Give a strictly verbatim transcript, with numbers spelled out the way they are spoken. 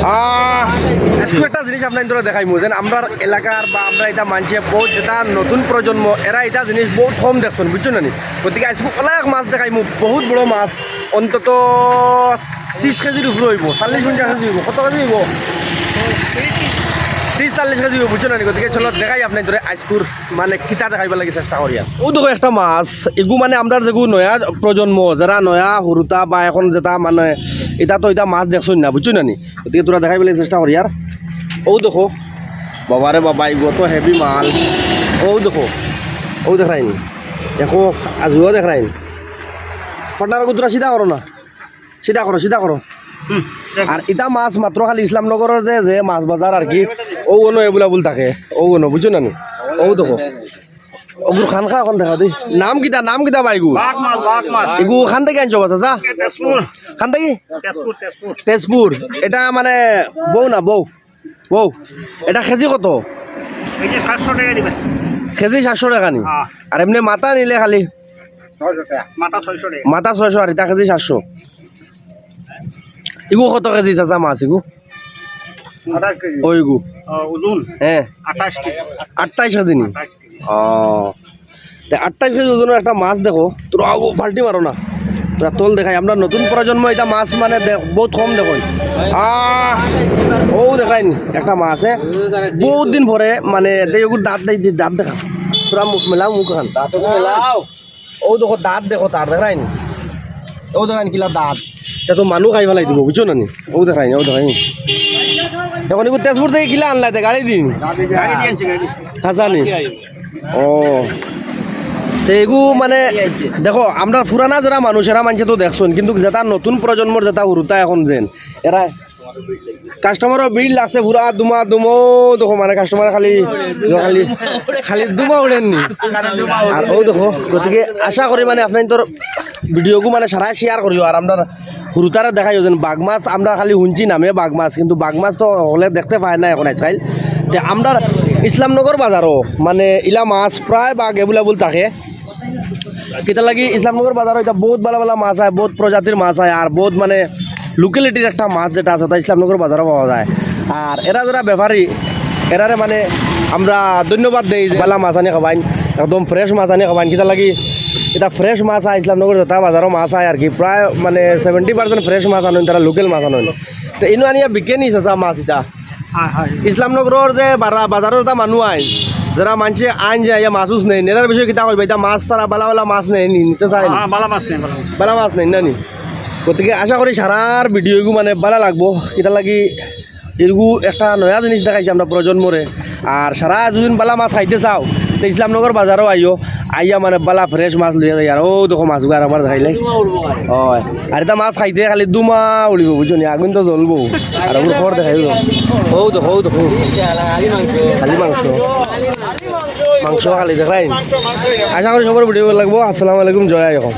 আহ, আইজকু একটা জিনিস আপনাইনতরে দেখাইমু, যেন আমরার এলাকার বা আমরা ইতা মানষে বউত যেটা নতুন প্রজন্ম, এরা ইতা জিনিস বউত কম দেখছইন, বুঝছইন না নি? গতিকে আইজকু অনেক মাছ দেখাইমু, বউত বড় মাছ, অন্তত ত্রিশ কেজির উপরে অইবো, চল্লিশ পঞ্চাশ কেজি অইবো। কত কেজি অইবো? ত্রিশ চল্লিশ কেজি অইবো, বুঝছইন না নি? গতিকে চলো দেখাই আপনাইনতরে আইজকুর মানে কিতা দেখাইবার লাগি চেষ্টা করিয়ার। অউ দেখো একটা মাছ, ইগু মানে আমরার যেগু নয়া প্রজন্ম, যেরা নয়া হুরুতা বা এখন যেটা মানে ইতা তো ইতা মাছ দেখছইন না, বুঝছইন না নি? গতিকে থুড়া দেখাইবার লাগি চেষ্টা করিয়ার। অউ দেখো, বাবারে বাবা, ইগু তো heavy মাল। অউ দেখো, অউ দেখরাইন, দেখো, আজুও দেখরাইন। পার্টনার, অগু থুড়া সিধা করো না, সিধা করো, সিধা করো। আর ইতা মাছ মাত্র খালি ইসলামনগরর যে, যে মাছ বাজার আর কি, অউ অনো available থাকে, অউ অনো, বুঝছো না নি? অউ দেখো, অগুর খানখা অখন দেখা দি। নাম কিতা, নাম কিতা বা ইগু? বাঘ মাছ, বাঘ মাছ। ইগু খান থাকি আনছো বা চাচা? তেজপুর। খান থাকি? তেজপুর, তেজপুর। তেজপুর। ইটা মানে বউ না, বউ? বউ। ইটা কেজি কত? কেজি সাতশো টেকা দিবা। কেজি সাতশো টেকা নি? হ্যাঁ। আর এমনে মাথা নিলে খালি? ছয়শো টেকা। মাথা ছয়শো টেকা। মাথা ছয়শো আর ইটা কেজি সাতশো। ইগু কত কেজি চাচা মাছ ইগু? আঠাশ কেজি। অউ ইগু? অ, ওজন? হ্যাঁ। আঠাশ কেজি। আঠাশ কেজি নি? আঠাশ কেজি। অ। তে আঠাশ কেজি ওজনর একটা মাছ দেখো, থুড়া অগু ফাল্টি মারো না। থুড়া তল দেখাই, আমরার নতুন প্রজন্ম ইতা মাছ মানে দেখ-, বউত কম দেখইন। আহ, অউ দেখরাইন একটা মাছ, হ্যাঁ? বউত দিন পরে মানে, দেই অগুর দাঁত দেই, দেই, দাঁত দেখা। থুড়া মুখ মেলাও, মুখ খান। দাঁত অগু মেলাও। অউ দেখো, দাঁত দেখো তার, দেখরাইন? অউ দেখরাইন কিলা দাঁত। ইতা তো মানু খাই ফালাই দিবো, বুঝছো না নি? অউ দেখরাইন, অউ দেখরাইন। এখন ইগু তেজপুর থাকি কিলা আনলা, ইতা গাড়ি দি? গাড়ি দি আনছি, গাড়ি দি। হাছা নি? ও। তে ইগু মানে, দেখো, আমরার পুরানা যেরা মানুষ, এরা মানষে তো দেখছইন, কিন্তু যেটা নতুন প্রজন্মর যেটা হুরুতা এখন যেন, এরা কাস্টমারও ভিড় লাগছে, পুরা দুমা দুমো দেখো, মানে কাস্টমার খালি, খালি, খালি দুমা উড়ের নি। আর অউ দেখো, গতিকে আশা করি মানে আপনাইনতর ভিডিওগু মানে সারাই share করিও, আর আমরার হুরুতারে দেখাইও যেন বাঘ মাছ, আমরা খালি হুনছি নামে বাঘ মাছ, কিন্তু বাঘ মাছ তো হকলে দেখতে পায় না এখন আজকাল। তে আমরার ইসলামনগর বাজারও মানে ইলা মাছ প্রায় বাঘ available থাকে। কিতা লাগি ইসলামনগর বাজারো ইতা বউত ভালা ভালা মাছ আয়, বউত প্রজাতির মাছ আয়, আর বউত মানে localityর একটা মাছ যেটা আছে, ওটা ইসলামনগর বাজারো পাওয়া যায়। আর এরা যেরা ব্যাপারী, এরারে মানে আমরা ধন্যবাদ দেই যে ভালা মাছ আনি খাবাইন, একদম fresh মাছ আনি খাবাইন। কিতা লাগি ইতা fresh মাছ আয়, ইসলামনগর যেটা বাজারো মাছ আয় আর কি, প্রায় মানে seventy percent fresh মাছ আনইন, তারা local মাছ আনইন। তে ইনো আনিয়া বিকে নি চাচা মাছ ইতা? হয়, হয়। ইসলামনগরর যে বারা-, বাজারো যেটা মানু আইন, যেরা মানষে আইন যে আইয়া মাছ উছ নেইন, এরার বিষয়ে কিতা কইবা? ইতা মাছ তারা ভালা ভালা মাছ নেইন নি, নিতে চাইন? হ্যাঁ, ভালা মাছ নেইন, ভালা মাছ। ভালা মাছ নেইন না নি? গতিকে আশা করি সারার ভিডিওগু মানে ভালা লাগবো। কিতা লাগি ইগু একটা নয়া জিনিস দেখাইছি আমরা প্রজন্মরে। আর সারা যদি ভালা মাছ খাইতে চাও, তে ইসলামনগর বাজারো আইও, আইয়া মানে ভালা fresh মাছ লইয়া যাইয়ার। অউ দেখো মাছগু আরবার দেখাইলে। অয়। আর ইতা মাছ খাইতে খালি দুমা উড়িবো, বুঝছো নি? আগুন তো জ্বলবো। আর অগুর খবর দেখাইবো। অউ দেখো, অউ দেখো। খালি মাংস। মাংস খালি দেখরাইন। আশা করি সবর ভিডিও ভালা লাগবো। আসসালামু আলাইকুম, জয় আই অসম।